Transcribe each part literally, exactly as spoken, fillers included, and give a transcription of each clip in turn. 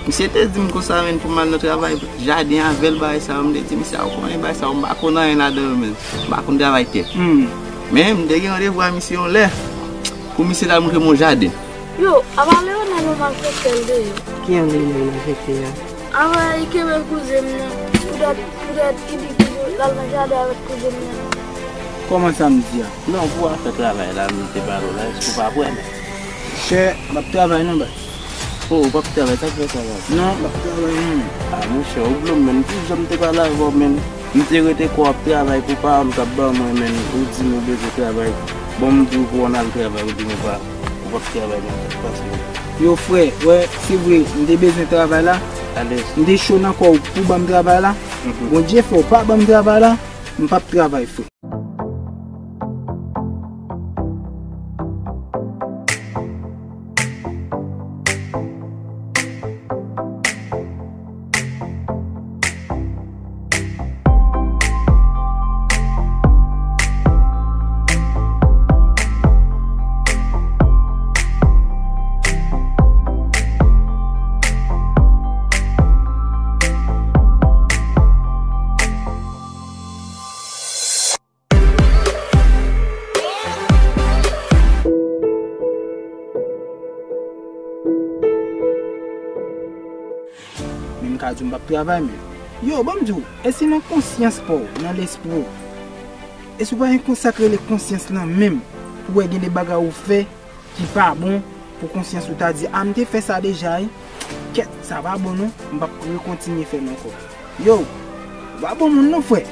Misye te di m konsa, menn, pou m al nan travay jaden avè l, bagay sa yo. M te di misye, a, ou konnen bagay sa yo, m pa konn anyen ladan yo, menn. M pa konn travay tè. Hmm. Men m te gen randevou a misye yon lè pou misye ta montre m yon jaden. Yo, apa Leonel yon malfektè l te ye? Ki André Leonel malfektè a? Apa li kenbe kouzen m nan? Poutèt, poutèt li di l al nan jaden avèk kouzen m nan. Kòman sa m di a? Non, pou afè travay la, m te pale w la, èske w pa kwè, menn? Chè, m ap travay non, baz. Oh, ou p ap travay, sa k fè sa la? Non, m p ap travay non, menn. A, monchè, ou blòm, menn. Tout jan m te pale avè w, menn. M te rete kwè w ap travay pou paran m t ap ban mwen, menn. Ou di m ou bezwen travay. Bon, m di w pou w ann al travay, ou di m ou pa, ou p ap travay, menn. Sa k pase, menn? Yo, frè, wè, se vre, m te bezwen travay la. Ale. M te cho nan kò w pou ban m travay la. Mhm. Bondye fè w pa ban m travay la, m p ap travay, frè. Men m ka di w m p ap travay menm. Yo, ban m di w, èske nan konsyans pa w, nan lespri w, èske w pa gen konsa k rele konsyans lan menm, pou w wè gen de bagay ou fè ki pa bon, pou konsyans ou ta di, a, m te fè sa deja, wi. Kèt, sa pa bon non, m p ap rekontinye fè l ankò. Yo, ou pa bon moun non, frè.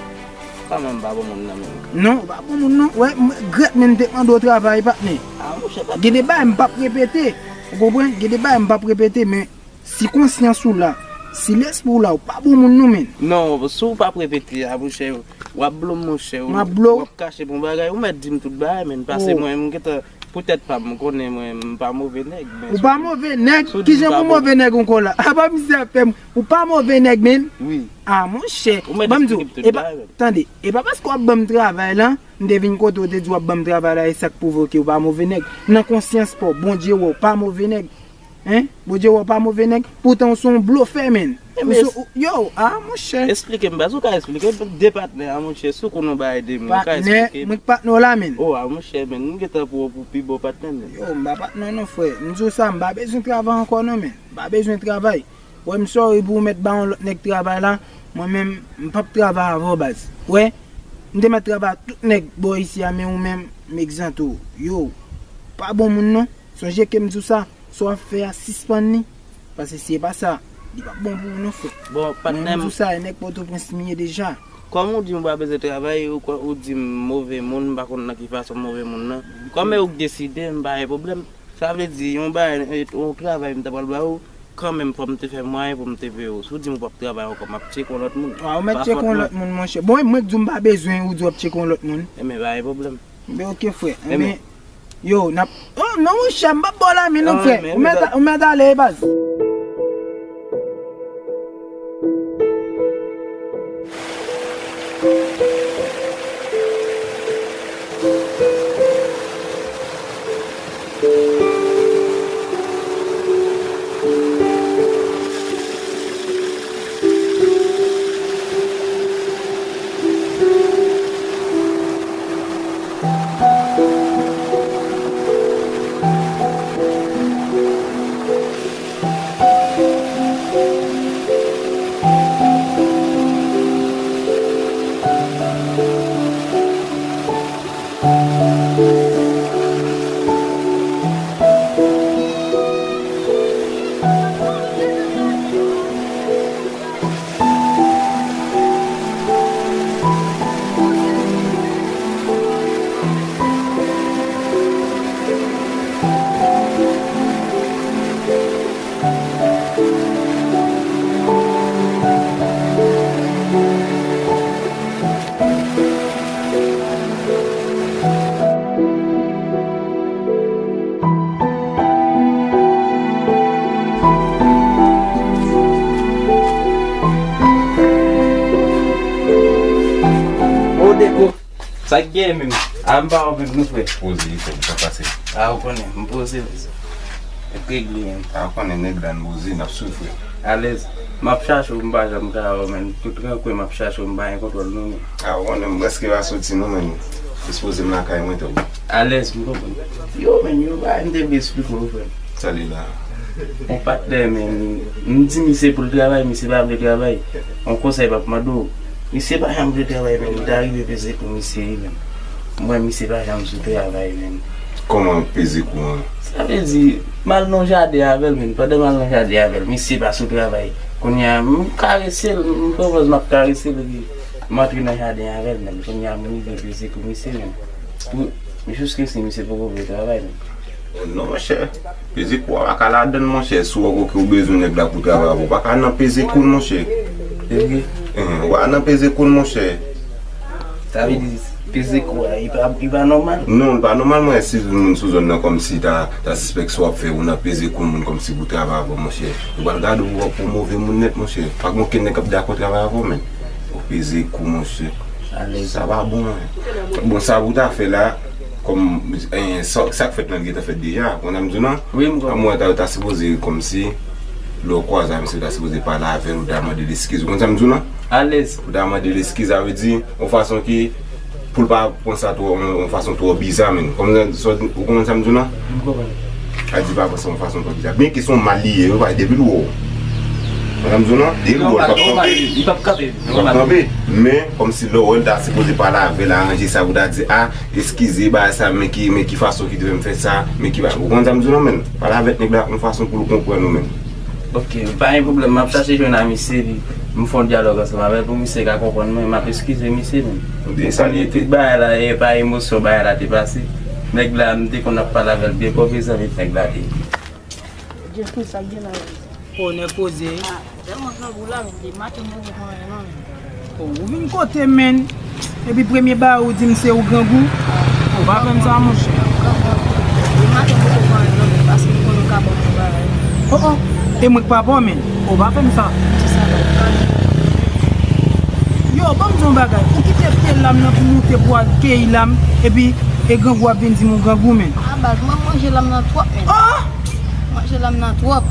Kòman m pa bon moun nan menm? Non, ou pa bon moun non. Wè, m regrèt menm m te mande w travay, patnè. A, monchè, patnè. Gen de bagay m p ap repete. Ou konprann? Gen de bagay m p ap repete, men si konsyans ou la, si lespri w la, ou pa bon moun non, menn. Non, si w p ap repete a, monchè, w ap blo m, monchè. M ap blo w? W ap kache m yon bagay, ou mèt di m tout bagay, menn, pase mwen, m gentan, poutèt pa m, m konnen mwen, m pa move nèg, men. Ou pa move nèg? Kijan pou move nèg ankò la? Apa misye ap fè m, ou pa move nèg, menn? Wi. A, monchè, ban m di w, e pa, tande, e pa paske w ap ban m travay la, m te vin kote w te di w ap ban m travay la, e sa k pwovoke w pa move nèg. Nan konsyans pa w, Bondye wè w pa move nèg. Hein? Bondye wè w pa move nèg, poutan w se yon blofè, menn. Ou se, ou, yo, a, monchè. Eksplike m, baz, ou ka eksplike m de patnè a, monchè, si w konn yon bagay de mwen, ou ka eksplike m. Patnè, mwen k patnè w la, menn. O, a, monchè, menn, m gentan pran w pou pi bon patnè, menn. Yo, m pa patnè w non, frè. M di w sa, m pa bezwen travay ankò non, menn. M pa bezwen travay. Wè, m sorry pou w mèt ba yon lòt nèg travay la. Mwen menm, m p ap travay avè w, baz. Wè, m te mèt travay ak tout nèg bò isi a, men ou menm, m egzante w. Yo, pa bon moun non. Sonje ke m di w sa, sa w ap fè a, sispann li. Paske si e pa sa, li p ap bon pou ou non, frè. Bon, patnè m. Mwen, m di w sa, e nèg Pòtoprens m ye deja. Kòm ou di m ou pa bezwen travay, ou, ou di m move moun, m pa konn nan ki fason m move moun nan. Kòm e ou k deside, m pa gen pwoblèm. Sa vle di, yon bagay, yon travay m ta pral ba ou, kanmenm fò m te fè mwayen pou m te peye ou. Si w di m ou p ap travay ankò, m ap tcheke yon lòt moun. A, ou mèt tcheke yon lòt moun, monchè. Bon, e mwen k di w m pa bezwen, ou di w ap tcheke yon lòt moun. Enben, pa gen pwoblèm. Enben, oke, frè. Enben, yo, n ap, o, non, monchè, m p ap ba w lamen non, frè. Ou mèt, ou mèt ale, baz. O, Deko, sa k gen menm? A, m pa wè w menm non, frè. Poze, frè, sa pase? A, ou konnen, m poze, m regle menm. A, ou konnen nèg la n poze, n ap soufri. Alèz. M ap chache w, m pa janm ka wè w, menn. Tout rankwen m ap chache w, m pa gen kontwòl non, menn. A, w konnen m prèske pa soti non, menn. Dispoze m lakay mwen tou. Alèz, m konprann. Yo, menn, yo, bagay m te vle esplike w, frè m. Sa li la? On patnè, menn. M di misye pou l travay, misye pa vle travay. On konsèy m ap mande w. Misye pa janm vle travay, menn. M ta rive peze kou misye, wi, menn. M wè misye pa janm sou travay, menn. Kòman peze kou an? Sa vle di, m al nan jaden avè l, menn. Pandan m al nan jaden avè l, misye pa sou travay. Kounye a, m karese l, m pran pòz m ap karese l, epi m antre nan jaden avè l, menn. Kounye a, m rive peze kou misye, menn. Pou, jiskaske misye poko vle travay, menn. Oh, non, monchè. Peze kou a pa ka ladann, monchè. Si w wè ke w bezwen nèg la pou travay avè w, w pa ka nan peze kou l, monchè. Evre? Enhen, w pa nan peze kou l, monchè. Sa vle di, peze kou a, li pa, li pa nòmal? Non, li pa nòmal, mwen, si moun sou zòn nan kòmsi ta, ta sispèk sa w ap fè, ou nan peze kou moun kòmsi pou travay avè w, monchè. Yo pral gade w pou move moun nèt, monchè. Pa gen okenn nèg k ap dakò travay avè w, menn. Ou peze kou, monchè. Alèz. Sa pa bon, en. Bon, sa pou w ta fè la, kòm, en, sa, sa k fèt lan gentan fèt deja. Konn sa m di w lan? Wi, m konprann. An mwen, ta, ta sipoze, kòmsi, lè w kwaze a misye, w ta sipoze pale avè l, ou ta mande l eskiz. Ou konn sa m di w lan? Alèz. Ou ta mande l eskiz, sa vle di, yon fason ki, pou l pa pran sa twò, yon, yon fason twò biza, menn. Kòm sa, sa, ou konprann sa m di w lan? M konprann. A di pa pran sa yon fason twò biza. Byenke se yon mal li ye, wi, paske depi l wè w. Konn sa m di w lan? Depi l wè w, l p ap kanpe. Li p ap kanpe. L p ap kanpe. Men, kòmsi lè w wè l ta sipoze pale avè l, aranje sa pou ta di, a, eskize, bagay sa, men ki, men ki fason ki te fè m fè sa, men ki ba-, ou konn sa m di w lan, menn? Pale avèk nèg la yon fason pou l konprann ou, menn. Ok, pa gen pwoblèm, m ap chache jwenn a misye, epi m fè yon dyalòg ansanm avè l pou misye ka konprann mwen, m ap eskize misye, menn. Ou salye tout bagay la, e pa emosyon bagay la te pase. Nèg la, m te konn ap pale avè l byen, pòv mezanmi nèg la te ye. Jeffrey, sa k gen la? O, nèg poze. Ah, tèlman grangou la, men de maten m poko fè anyen non, men. O, ou vin kote m, menn. Epi premye bagay ou di m se ou grangou. Ou pa fè m sa, monchè. De maten m poko fè anyen non, men, paske m konnen ou ka ban m yon bagay. O, o, e mwen k pa pa w, menn. Ou pa fè m sa. Yo, ban m di yon bagay. Ou kite pye lam nan pou moute pou al keyi lam, epi e grangou ap vin di m ou grangou, menn. A baz, mwen manje lam nan twòp, menn. O! Manje lam nan twòp.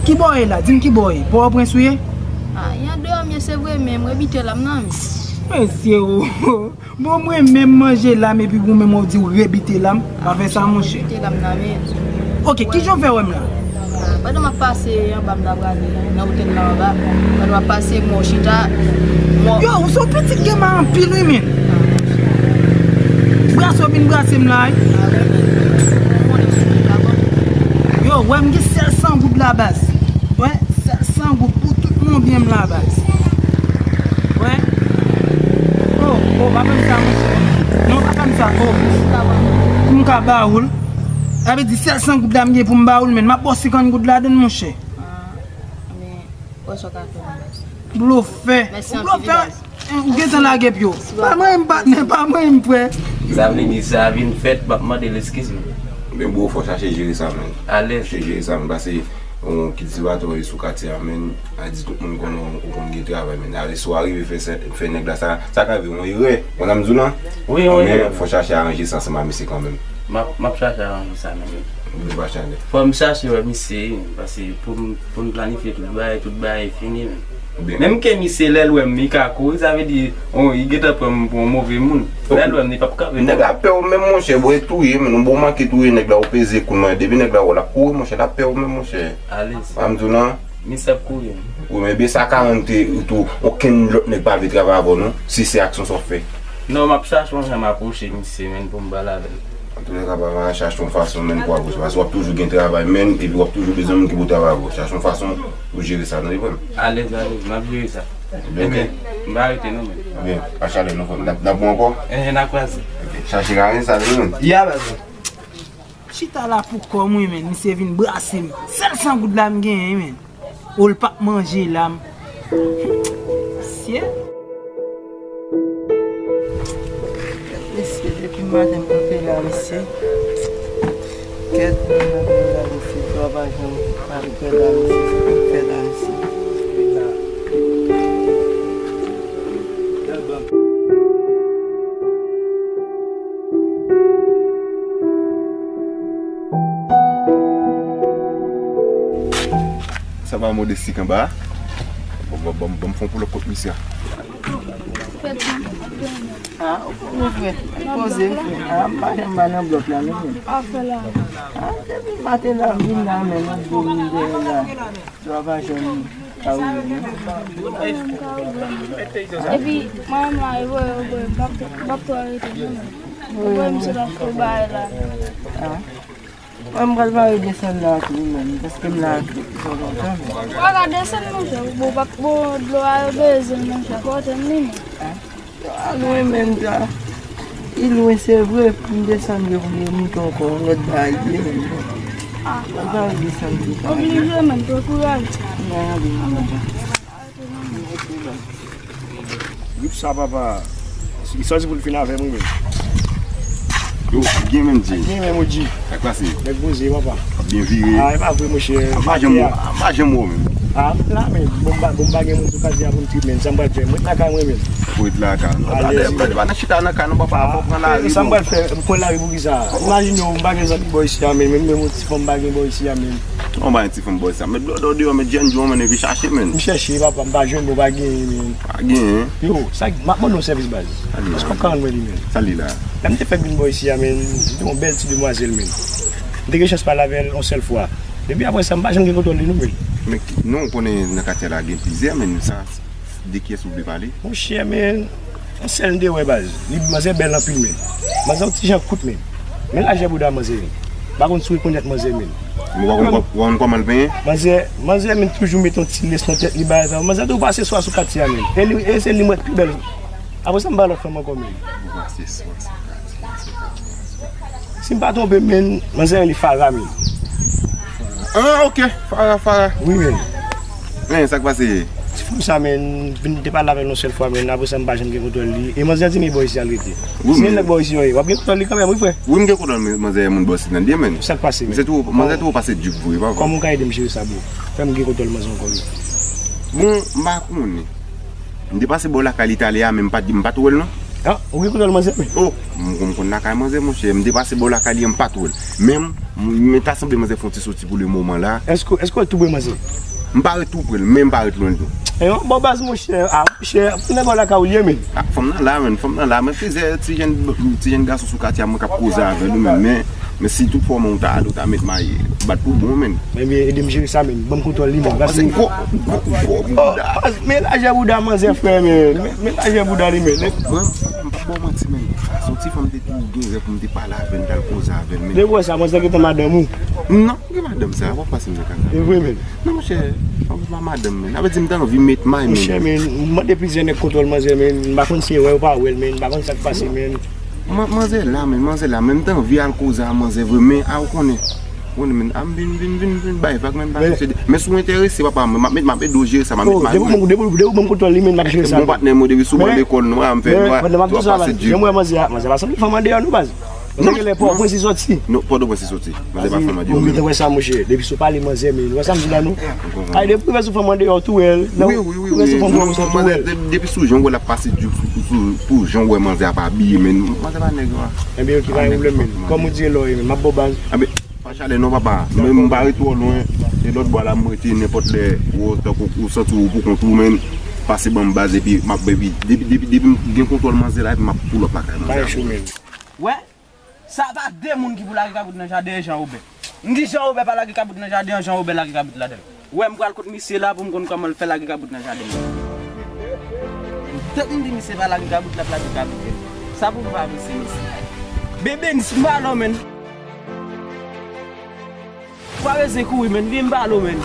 Kibò w ye la? Di m kibò w ye. Pòtoprens ou ye? A, e andeyò m ye, se vre, men m rebite lam nan, men. Mesye, o. Bon, mwen menm manje lam epi ou menm w di w rebite lam. Pa fè sa, monchè. Rebite lam nan, men. Ok, kijan w fè wè m la? A, pandan m ap pase anba, m ta prale nan otèl la anba. Pandan m ap pase, m wè w chita. M wè w... Yo, ou se yon pitit gen ma anpil, wi, men. Brase w vin brase m la, wi. Yo, wè m gen sèl san goud la, baz. Wè, sèl san goud pou tout mon byen m la, baz. Wè. O, o, pa fè m sa, monchè. Non, pa fè m sa, o. M ka ba ou l. Sa vle di, sèl san goud la m gen pou m ba ou l, men m ap ba w senkant goud ladann, monchè. Ah, men, wè sa w ka fè, baz. Blofè. Mèsi anpil, baz. Ou gentan lage pye w. Pa manyen m patnè, pa manyen m frè. Sa vle di sa vin fèt, m ap mande l eskiz, men. Men bro, fò w chache jere sa, men. Alèz. Chache jere sa, men, paske yon kiltivatè w ye sou katye a, men, a di tout moun konnen w konn gen travay, men. Alèz, si w arive fè sa, fè nèg la sa, sa ka rive yon erè. Konn sa m di w lan? Wi, yon erè. Men fò w chache aranje sa ansanm a misye kanmenm. M ap, m ap chache aranje sa, men. Oubyen pa chalè. Fò m chache wè misye, paske pou m, pou m planifye tout bagay, tout bagay fini, men. Byen. Menm ke misye, lè l wè m, li ka kouri, sa vle di, oh, li gentan pran m pou yon move moun. Lè l wè m, li p ap kanpe. Nèg la pè w menm, monchè, bro, e touye, men, ou bon manke touye nèg la, ou peze kou l, men, depi nèg la wè w, l ap kouri, monchè, l ap pè w menm, monchè. Alèz. Pa m di w lan. Misye ap kouri. Wi, men byen sa ka rann te tou, okenn lòt nèg pa vle travay avè w, non, si se aksyon sa w fè. Non, m ap chache yon jan m apwoche misye, men, pou m pale avè l. Antoulèka, papa, chache yon fason, men, pou apwoche. Paske w ap toujou gen travay, men, epi w ap toujou bezwen moun ki pou travay avè w. Chache yon fason pou jere sa, tande frè m? Alèz, alèz, m ap jere sa. Ebyen, ok. M pa rete non, men. Ebyen, pa chalè non, frè m. N ap, n ap wè ankò? Enhen, n a kwaze. Ok, chache gade sa, men. Ya, baz. Chita la pou kò m, wi, men. Misye vin brase m. Sèl san goud la m genyen, men. Ou l p ap manje la m. Mesye. Mesye, depi maten m kanpe la, mesye. Kèt, mwen kanpe la, mesye. Twa pa janm pa fè la, mesye. Sa k fè la, mesye. Sa pa modestik anba a. Bon, bon, bon, bon, fè yon pullover kot misye a. Ah, ok, mon frè. Poze, mon frè. Ah, m pa janm ba nan blòk la, non, men. Ah, depi maten la, m vin la, men, m ap vin dèyè la. Travay jèn pa rive, non. Epi, mwen menm la, e voye, e voye, m p ap, m p ap twò rete, non, men. E voye, misye pa fè bagay la. Ah. Mwen, m pral mare desann la ak li menm, paske m la ak li pou lontan, men. Ou pa ka desann, monchè, bon, pa, bon, dlo a yo bezwen, monchè, fò w tann li, men. Ah. Yo a lwen menm, ta. Li lwen, se vre, pou m desann yo, pou m remoute ankò, yon lòt bagay, li menm. Ah. Mwen pa desann li, ta. Oblije, men, pran kouraj. Mwen ale, mwen. Gwoup sa, papa, li sòti pou l fin avè m, wi, men. Yo, gen menm di. Gen menm, ou di. Sa k pase? Nèg poze, papa. W ap byen vire. Ah, e pa vre, monchè. M pa janm wè, m pa janm wè w, men. Ah, m la, men. Bon, m pa, bon, m pa gen moun sou katye a pou m trip, men. Sa m pral fè? Mwen lakay mwen, men. Ou ret lakay. Alèz. Gade, gade, pa nan chita nan kay, non, papa. Ah, pran lari, sa m pral fè? M pran lari pou kisa? Imajine w, m pa gen zanmi bò isi a, men. Menm, menm yon ti fanm m pa gen bò isi a, men. Ou pa gen ti fanm bò isi a. Met blòdò deyò, met jènjan, men, epi chache, men. M chèche, papa, m pa jwenn, bon, pa genyen, men. Pa genyen. Yo, sa, m ap mande yon sèvis, baz. Èske w ka rann mwen li, men? Sa li la? Lè m te fèk vin bò isi a, men, se te yon bèl ti demwazèl, men. M te gen chans pale avè l yon sèl fwa. Depi apre sa, m pa janm gen kontwòl li, non, men. Men ki, non, ou konnen nan katye la gen plizyè, men sa, de kiyès ou vle pale? Monchè, men, yon sèl m te wè, baz. Li, manzè bèl anpil, men. Manzè yon ti jan kout, men. Men lajè bouda manzè, men. M pa konn si w rekonèt manzè, men. Ou pa konn kò-, ou pa konn kòman l penyen? Manzè, manzè, men, toujou met yon ti lès nan tèt li, bagay sa. Manzè toujou pase swa sou katye a, men. E li, e se li m wè k pi bèl. Apre sa, m pa lòt fanm ankò, men. Ou pase swa sou katye a. Si m pa twonpe, men, manzè rele Farah, men. Ah, ok. Farah, Farah. Wi, men. Men, sa k pase? Ti fanm sa, men, vin te pale avè l yon sèl fwa, men, apre sa, m pa janm gen kontwòl li. E manzè di m e bò isi a l rete. Wi, si men nèg bò isi yo ye, w ap gen kontwòl li kanmenm, wi, frè. Wi, m gen kontwòl, men, manzè moun bò isi nan li ye, men. Sa k pase, men? Manzè tou, manzè tou pase dik vre, papa. Kòman w ka ede m jere sa, bro? Fè m gen kontwòl manzè ankò, men. Bon, m pa konnen. M te pase bò lakay li talè a, men m pa t, m pa t wè l, non. Ah, ou gen kontwòl manzè, men? Oh, m, m konn lakay manzè, monchè. M te pase bò lakay li an, m pa t wè l. Men, m, men ta sanble manzè fè yon ti soti pou le moman la. Èske, èske w tou pre manzè? M pa ret tou pre l, men m pa ret lwen l tou. E yon bon baz, monchè. Ah, monchè, nèg bò lakay ou li ye, men. Ah, fanm nan la, men. Fanm nan la, men plizyè ti jèn, ti jèn gason sou katye a, mwen k ap koze avè l, men, men, men si tout fwa ou ta ale, ou ta met mayi, bat pou bon, men. Ebyen, ede m jere sa, men. Ban m kontwòl li, men. Paske gwo, gwo, gwo bouda. Oh, men lajè bouda manzè, frè, men. Men, men lajè bouda li, men. Mwen, m p ap ba w manti, men. Se yon ti fanm te tou gen rèv pou m te pale avè l, m t al koze avè l, men. Depi w wè sa, manzè gentan madanm ou? Non, m gen madanm sa, w ap pase m nan kaka. E vre, men. Non, monchè, fanm pa madanm, men. Sa vle di m t anvi met may, men. Monchè, men, m mande plizyè nèg kontwòl manzè, men. M pa konn si e wè yo pa wè l, men. M pa konn sa k pase, men. Man-, manzè la, men, manzè la, men m t anvi al koze a manzè vre, men a ou konnen. Ou konnen, men, a m vin, vin, vin, vin bay vag, men m pa sosye de. Men si w enterese, papa, m ap met, m ap ede w jere sa, m ap met may. Oh, depi w, depi w, depi w ban m kontwòl li, men m ap jere sa, men. Bon patnè m, depi sou ban lekòl nou a, m fè nwa, twò pase di. Jan m wè manzè a, manzè pa sanble fanm andeyò, non, baz. Manzè genlè Pòtoprens li soti. Non, Pòtoprens li soti. Manzè pa fanm andeyò, men. Ou gentan wè sa, monchè. Depi si w pale manzè, men. Ou wè sa m di la, non? Ay, depi w rive sou fanm andeyò, ou tou wè l. Wi, wi, wi, wi. Depi sou jan w wè l ap pase di pou, pou, pou jan w wè manzè ap abiye, men. Manzè pa nèg, non. Ebyen, ok, pa gen pwoblèm, men. Kòm ou di e lò ye, men. M ap ba w baz. Anben, pa chalè non, papa. Men m pa ret twò lwen. E lòt bò a la, m rete nenpòt lè. Ou, tankou ou santi w pou kont ou, men. Pase ban m baz, epi m ap, epi, depi, depi, depi m gen kontwòl manzè la, epi m ap pull up lakay manzè a. Wè, sa pa de moun ki pou lage kabrit nan jaden, e Jan Wobè. M di Jan Wobè pa lage kabrit nan jaden an, Jan Wobè lage kabrit ladan l. Wè, m pral kot misye la pou m konn kòman l fè lage kabrit nan jaden l. Tank m di misye pa lage kabrit, l ap lage kabrit. Sa pou m fè avè se mesye? Bebe, n si m pa lò, men. Pa bezwen kouri, men. Vin m pa lò, men.